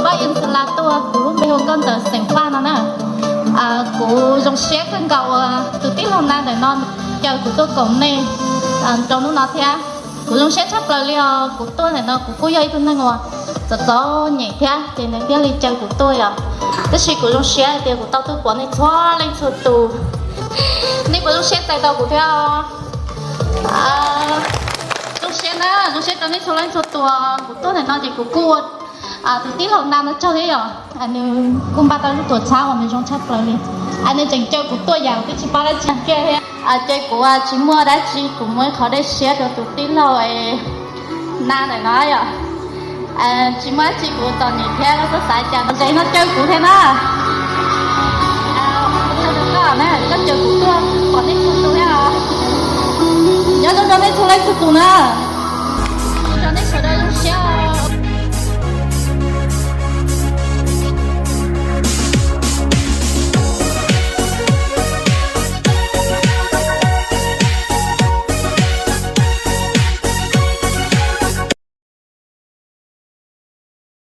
Paj Yee Xas Las tuaj, kuv lub npe hu nkauj ntawm xeem Faj no na. Kuv zoo siab kawg nkaus uas tus tij laug Na ntawm no caw kuv tuaj koom nej rau hnub no thiab. Kuv zoo siab tshaj plaws li os. Kuv tuaj ntawm no kuv kuj yog ib tug neeg uas txom txom nyem thiab ces nws thiaj li caw kuv tuaj yom. Tab sis kuv zoo siab hais tias kuv tau tuaj pom nej txhua leej txhua tus. Nej puas zoo siab txais tau kuv thiab? Zoo siab na, zoo siab rau nej txhua leej txhua tus. Kuv tuaj ntawm no ces kuv kuj ua tus tij laug Na no tsaug thiab yom. Nws kuj npaj tau lub tuam txhab uas nws zoo tshaj plaws li. Nws tseem caw kuv tuaj yam kuv twb tsis paub dab tsi kiag thiab. Ces kuv tsis muaj dab tsi, kuv muaj ib qhov dej siab rau tus tij laug Na ntawm no yom. Tsis muaj dab tsi, kuv txom nyem thiab koj xav xav cas no ces no caw kuv thiab na. Koj caw kuv tuaj pom nej txhua tus thiab. Nyob zoo rau nej txhua leej txhua tus na.